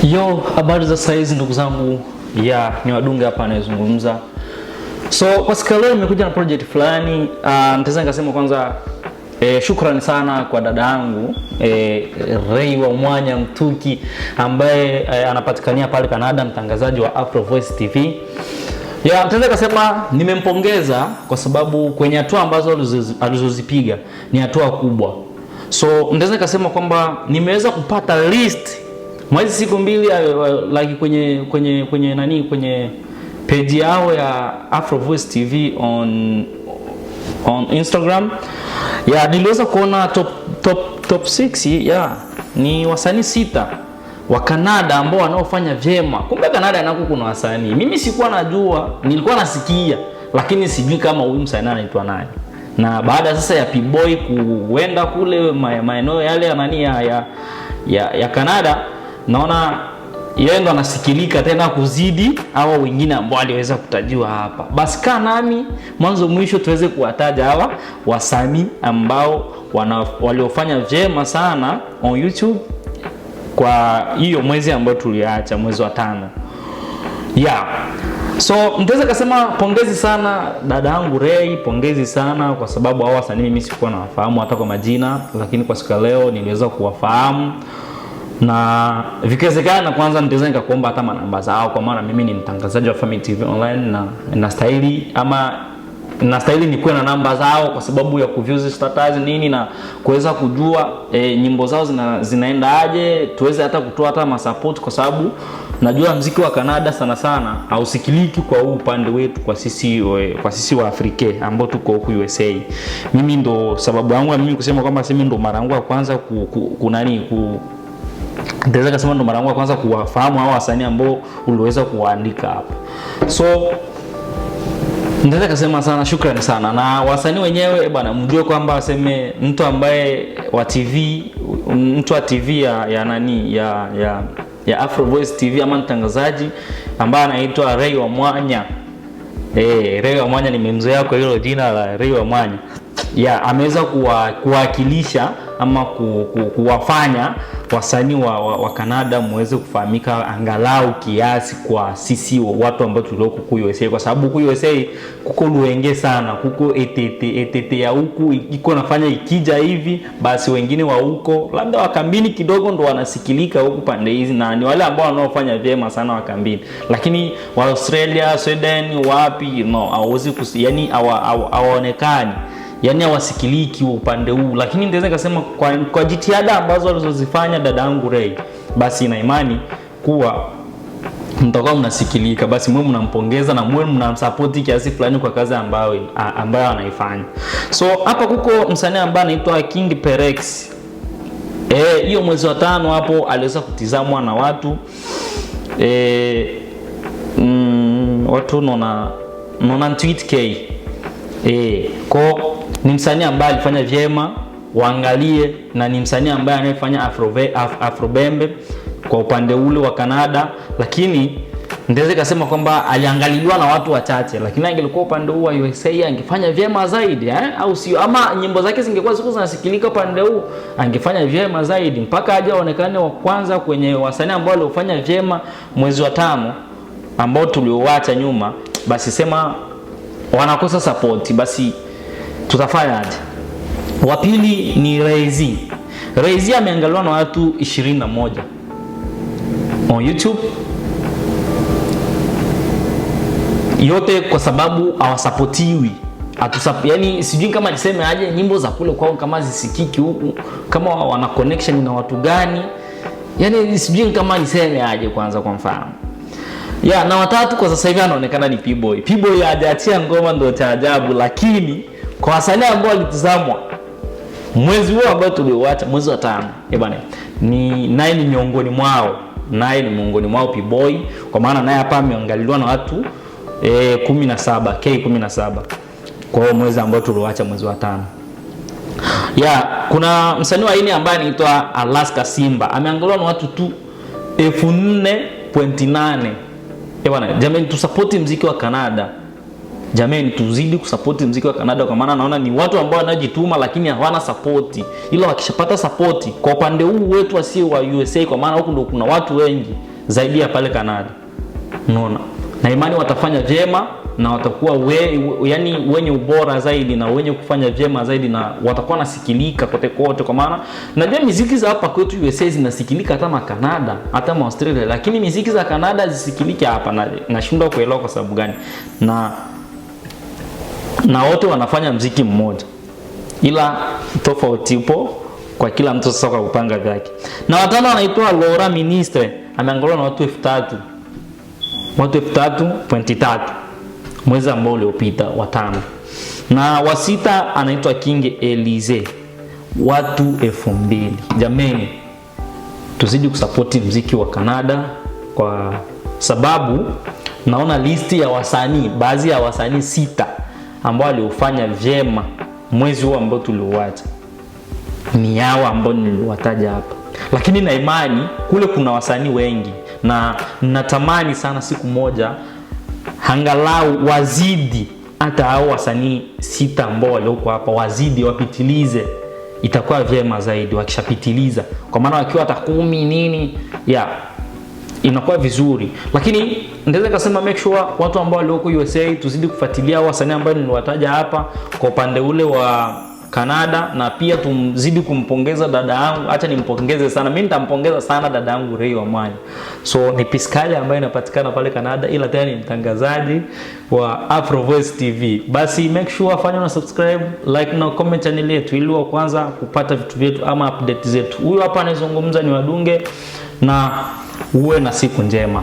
Yo, habari za saizi ndugu zangu, ya ni Wadunge hapa anayezungumza. So kwa siku ya leo nimekuja na project fulani. Nitaweza nikasema kwanza shukrani sana kwa dada yangu Ray wa Mwanya Mtuki ambaye anapatikania pale Canada, mtangazaji wa Afro Voice TV. Ya, nitaweza kusema nimempongeza kwa sababu kwenye hatua ambazo alizozipiga ni hatua kubwa. So nitaweza kusema kwamba nimeweza kupata list mwezi siku mbili like kwenye nani, kwenye page yao ya Afro Voice TV on Instagram. Ya, niliweza kuona top 6 ya ni wasanii 6 wa Canada ambao wanaofanya vyema. Kumbe Canada nako kuna wasanii. Mimi sikuwa najua, nilikuwa nasikia lakini sijui kama huyu msanii anaitwa nani. Na baada sasa ya P-Boy kuenda kule maeneo yale ya nani ya Canada, naona yeye ndo anasikilika tena kuzidi hawa wengine ambao aliweza kutajiwa hapa. Basi kaa nami mwanzo mwisho tuweze kuwataja hawa wasanii ambao waliofanya vyema sana on YouTube kwa hiyo mwezi ambao tuliacha, mwezi wa 5. Yeah. So nitaweza kusema pongezi sana dada yangu Ray, pongezi sana kwa sababu hawa wasanii mimi sikuwa nawafahamu hata kwa majina, lakini kwa siku ya leo niliweza kuwafahamu. Na vikiwezekana kwanza nitaweza nikakuomba hata manamba zao, kwa maana mimi ni mtangazaji wa Family TV Online na nastahili ama nastahili nikuwe na namba zao kwa sababu ya kuview status nini na kuweza kujua nyimbo zao zinaenda aje, tuweze hata kutoa hata masupport, kwa sababu najua mziki wa Canada sana sana hausikiliki kwa huu upande wetu, kwa sisi wa Afrika ambao tuko huku USA. Mimi ndo sababu yangu mimi kusema kwamba sisi ndo mara yangu ya kwanza nitaweza kusema ndo mara yangu ya kwanza kuwafahamu hao wasanii ambao uliweza kuwaandika hapa. So nitaweza kusema sana shukrani sana. Na wasanii wenyewe bwana, mjue kwamba aseme mtu ambaye wa TV, mtu wa TV ya nani ya Afro Voice TV ama mtangazaji ambaye anaitwa Ray wa Mwanya. Ray wa Mwanya nimemzoea kwa hilo jina la Ray wa Mwanya. Ya, ameweza kuwakilisha ama kuwafanya wasanii wa Canada muweze kufahamika angalau kiasi kwa sisi watu ambao tulioko huku USA, kwa sababu huku USA kuko luenge sana, kuko etete ya huku iko nafanya ikija hivi basi wengine wa huko labda wakambini kidogo ndo wanasikilika huku pande hizi, na ni wale ambao wanaofanya vyema sana wakambini, lakini wa Australia, Sweden, wapi no, hawawezi yani hawaonekani, yani hawasikiliki upande huu. Lakini nitaweza nikasema kwa jitihada ambazo alizozifanya dada yangu Ray, basi ina imani kuwa mtakuwa mnasikilika, basi mwe mnampongeza na mwe mnamsupport kiasi fulani kwa kazi ambayo anaifanya. So hapa kuko msanii ambaye anaitwa King Perex. Hiyo mwezi wa 5 hapo aliweza kutizamwa na watu watu nona tweet K. Ko ni msanii ambaye alifanya vyema, waangalie, na ni msanii ambaye anayefanya Afrobembe kwa upande ule wa Canada, lakini ndaweza kusema kwamba aliangaliliwa na watu wachache, lakini angelikuwa upande huu wa USA angefanya vyema zaidi, au sio? Ama nyimbo zake zingekuwa ziko zinasikilika upande huu angefanya vyema zaidi, mpaka aje aonekane wa kwanza kwenye wasanii ambao waliofanya vyema mwezi wa 5 ambao tulioacha nyuma. Basi sema wanakosa support, basi tutafanyaje? Wa pili ni Rayz. Rayz ameangaliwa na watu 21 on YouTube, yote kwa sababu hawasapotiwi. Yani sijui kama niseme aje, nyimbo za kule kwao kama zisikiki huku, kama wana connection na watu gani, yani sijui kama niseme aje kwanza kwa mfano. Ya, na watatu kwa sasa hivi anaonekana ni P-Boy. P-Boy hajaachia ngoma ndo cha ajabu, lakini kwa wasanii ambao walitazamwa mwezi huo ambao tuliuacha, mwezi wa 5, bwana, ni naye ni miongoni mwao, naye ni miongoni mwao P-Boy, kwa maana naye hapa ameangaliliwa na watu 17, K17 kwa huo mwezi ambao tuliuacha, mwezi wa 5. Ya, kuna msanii wa ini ambaye anaitwa Alaska Simba, ameangaliwa na watu tu 4.8. Bwana, jamani tusupport muziki wa Canada. Jamani, tuzidi kusapoti mziki wa Canada, kwa maana naona ni watu ambao wanajituma lakini hawana sapoti, ila wakishapata sapoti kwa upande huu wetu wasio wa USA, kwa maana huku ndo kuna watu wengi zaidi ya pale Canada, unaona, na imani watafanya vyema na watakuwa yani wenye ubora zaidi na wenye kufanya vyema zaidi na watakuwa nasikilika kote kote, kwa maana najua miziki za hapa kwetu USA zinasikilika hata ma Canada hata ma Australia, lakini miziki za Canada zisikilike hapa, na nashindwa kuelewa kwa sababu gani, na wote wanafanya mziki mmoja, ila tofauti ipo kwa kila mtu sasa kwa kupanga vyake. Na watano anaitwa Laura Ministre, ameangaliwa na watu 3000, watu 3,300 mwezi ambao uliopita, watano. Na wa sita anaitwa King Elize, watu 2000. Jamani, tuzidi kusapoti mziki wa Canada kwa sababu naona listi ya wasanii, baadhi ya wasanii 6 ambao waliofanya vyema mwezi huu ambao tuliuacha ni hao ambao niliwataja hapa, lakini na imani kule kuna wasanii wengi, na natamani sana siku moja angalau wazidi hata hao wasanii 6 ambao walioko hapa, wazidi wapitilize, itakuwa vyema zaidi wakishapitiliza, kwa maana wakiwa hata 10 nini ya inakuwa vizuri. Lakini ndaweza kusema make sure watu ambao walioko USA tuzidi kufuatilia wasanii ambao niliwataja hapa kwa upande ule wa Canada, na pia tumzidi kumpongeza dada yangu. Acha nimpongeze sana, mimi nitampongeza sana dada yangu Ray Wamanya. So ni Piskali ambaye inapatikana pale Canada, ila tena ni mtangazaji wa Afro Voice TV. Basi make sure fanya na subscribe, like na comment channel yetu ili wa kwanza kupata vitu vyetu ama update zetu. Huyu hapa anazungumza ni Wadunge, na uwe na siku njema.